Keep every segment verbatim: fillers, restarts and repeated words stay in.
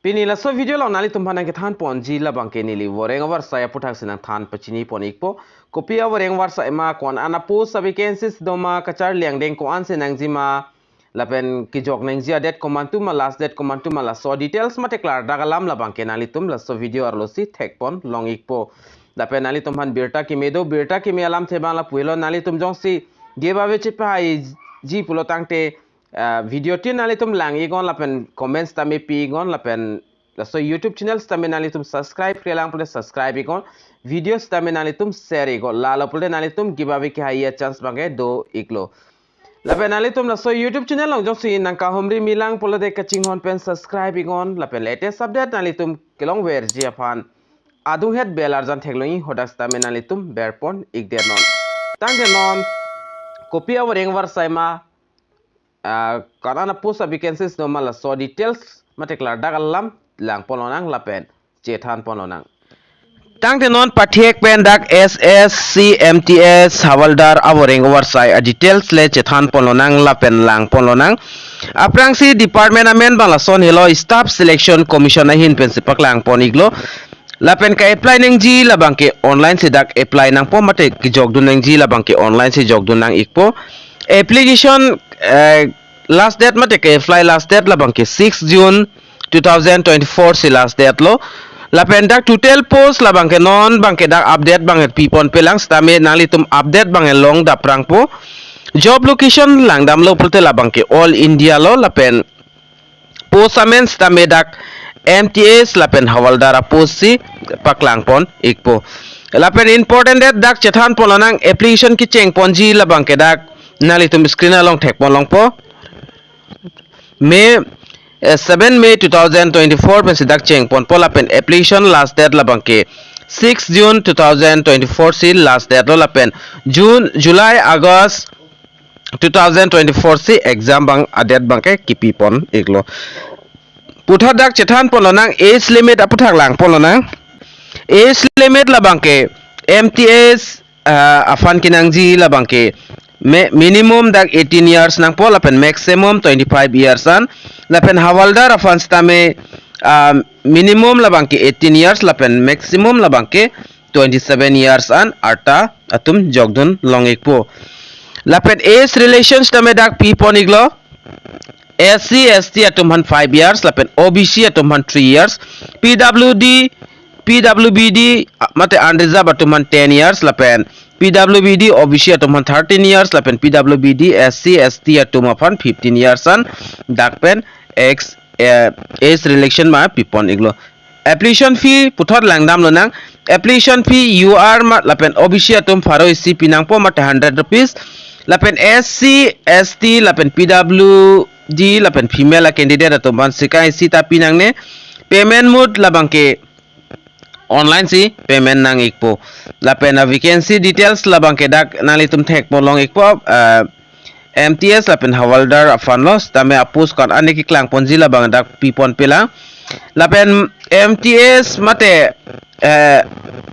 Pini laso video along nanglitum aphan nangkethan ponji labangke neli voreng avarsai aputhak si nangthan pachini pon ikpo. Kopi avoreng avarsai ma, ko-an an apost avacancies doma, kacharli angdeng ko-an si nangji ma, lapen kejok nangji a-date komantu ma, last date komantu ma, laso details mate klardak alam labangke nanglitum laso video arlo si thek pon long ikpo. Lapen nanglitum aphan birta keme do, birta keme alamthe abang lapu helo, nanglitum jongsi giveaway chepahaiji pulo tangte, ah, video tin nanglitum lang iknon lapen comments tame pi iknon lapen laso YouTube channel tame nanglitum subscribe klemkle pulote subscribe iknon, videos tame nanglitum share iknon, lalo pulote nanglitum giveaway kehai a-chance abangke do iklo. Lapen nanglitum laso YouTube channel along jongsi nangkahumri milang pulote kachinghon pen subscribe iknon, lapen latest update nanglitum kelongverji aphan adunghet bell arjan theklong ik, hadak sitame nanglitum berpon ikdet non. Tangte non kopi avoreng avarsai ma, ah, ko-an an apost avacancies doma, laso details mate klardak alam lang pon lonang lapen chethan pon lonang. Tangte non pathek pen dak S S C M T S Havaldar avoreng avarsai a-details le chethan pon lonang lapen lang pon lonang. Aphrangsi department amen abang lason helo, Staff Selection Commission ahin pensi paklang pon iklo. Lapen ka-apply nangji labangke online si dak apply nangpo mate kejokdun nangji labangke online si jokdun nang ikpo. Application, eh, last date mate ka-apply last date labangke six June two thousand twenty-four si last date lo. Lapen dak total post labangke non abangke dak update abangke pi ponpe lang, sitame nanglitum update abangke long daprangpo. Job location langdamlo pulote labangke All India lo, lapen post amen sitame dak M T S lapen Havaldar apost si paklang pon ikpo. Lapen important date dak chethan pon lonang, application kecheng ponji labangke dak nanglitum screen along thek pon longpo. May, eh, seven May two thousand twenty-four pensi dak cheng ponpo, lapen application last date labangke six June two thousand twenty-four si last date lo, lapen June, July, August two thousand twenty-four si exam abang a-date abangke kipi pon iklo. Puthot dak chethan pon lonang, age limit aputhak lang pon lonang. Age limit labangke M T S, ah, aphan kenangji labangke mi-, minimum dak eighteen years nangpo lapen maximum twenty-five years an. Lapen Havaldar aphan sitame, ah, minimum labangke eighteen years lapen maximum labangke twenty-seven years an arta atum jokdun long ikpo. Lapen age relation sitame dak pi pon iklo. S C, S T atum aphan five years, lapen O B C atum aphan three years, P W D, P W B D, ah, mate unreserved atum aphan ten years, lapen P W B D, O B C atum aphan thirteen years, lapen P W B D, S C, S T atum aphan fifteen years an dak pen age, eh, age relation ma pi pon iklo. Application fee puthot langdam lonang. Application fee U R ma lapen O B C atum pharo isi pinangpo mate hundred rupees. Lapen S C, S T lapen P W D lapen female a-candidate atum aphan sika isi ta pinangne. Payment mode labangke online si payment nang ikpo. Lapen a-vacancy details labangke dak nanglitum thek pon long ikpo, eh, M T S lapen Havaldar aphan lo, sitame a-post ko-an an keklang ponji labang dak pi ponpe lang. Lapen M T S mate, eh,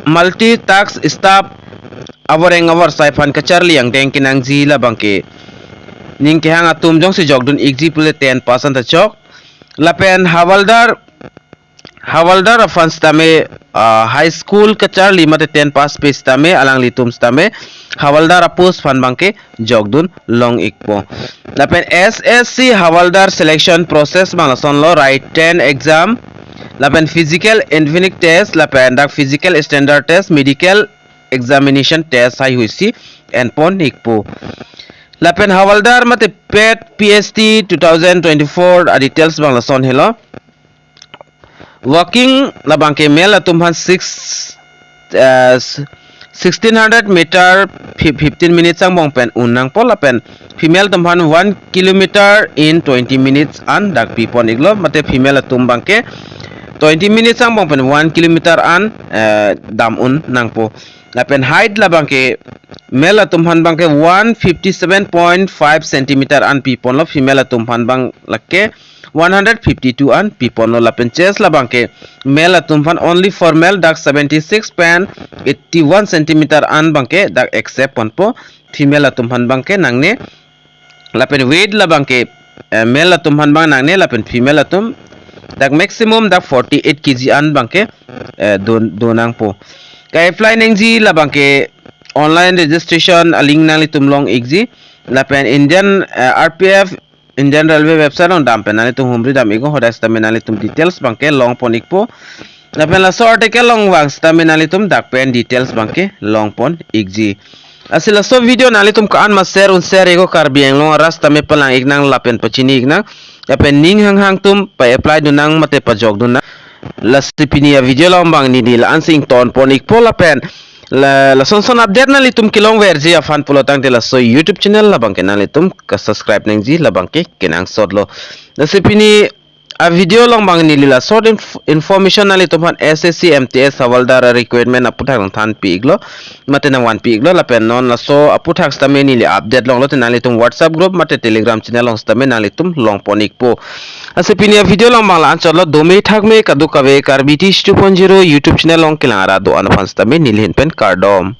multi task staff avoreng avarsai aphan kacharli angdeng kenangji labangke ning kehang atum jongsi jokdun ikji pule ten pass an ta chok. Lapen Havaldar, Havaldar aphan sitame, ah, high school kacharli mate ten pass pe sitame alanglitum sitame Havaldar a-post aphan abangke jokdun long ikpo. Lapen S S C Havaldar selection process abang lason lo, written exam, lapen physical and fitness test, lapen dak physical standard test, medical examination test haihui si en pon ikpo. Lapen Havaldar mate PET P S T two thousand twenty-four a-details abang lason helo. Walking labangke male atum aphan six, eh, s-, sixteen hundred meter fif-, fifteen minutes angbong pen un nangpo, lapen female atum aphan one kilometer in twenty minutes an dak pi pon iklo, mate female atum abangke twenty minutes angbong pen one kilometer an, eh, dam un nangpo. Lapen height labangke male atum aphan abangke one fifty-seven point five centimeter an pi ponlo, female atum aphan abang lake one hundred fifty-two an pi ponlo. Lapen chest labangke male atum aphan only for male dak seventy-six point eighty-one centimeter an abangke dak accept ponpo, female atum aphan abangke nangne. Lapen weight labangke, eh, male atum aphan abang nangne, lapen female atum dak maximum dak forty-eight K G an abangke eh, do do nangpo. Ka-apply nangji labangke online registration a-link nanglitum long-ikji. Lapen Indian eh, R P F, Indian Railway website along dam pen nanglitum humri dam-iknon, hadak sitame nanglitum details abangke longpon-ikpo. Lapen laso article along vang sitame nanglitum dak pen details abangke longpon-ikji. Lasi laso video nanglitum ko-an ma share un share-iknon, Karbi Anglong arat sitame palang-iknang lapen pachini-iknang. Lapen ning hanghang atum pa-apply dunnang mate pajok dunnang. Lasi pini a-video along abang neli la-ansi ingtonpon-ikpo lapen la, lason son update nanglitum kelongverji aphan pulo tangte laso YouTube channel labangke nanglitum ka-subscribe nangji labangke kenangsotlo. Lasi pini a-video along abang neli la short inf-, information nanglitum aphan S S C M T S Havaldar recruitment aphuthak nangthanpi-iklo mate nangvanpi-iklo. Lapen non laso aphuthak sitame neli update longlo te nanglitum WhatsApp group mate Telegram channel along sitame nanglitum longpon-ikpo. Lasi pini a-video along abang la-anchotlo. Dome thakme kadokave Karbi Teach two point zero YouTube channel along kelang arat do-an aphan sitame neli ahin pen kardom.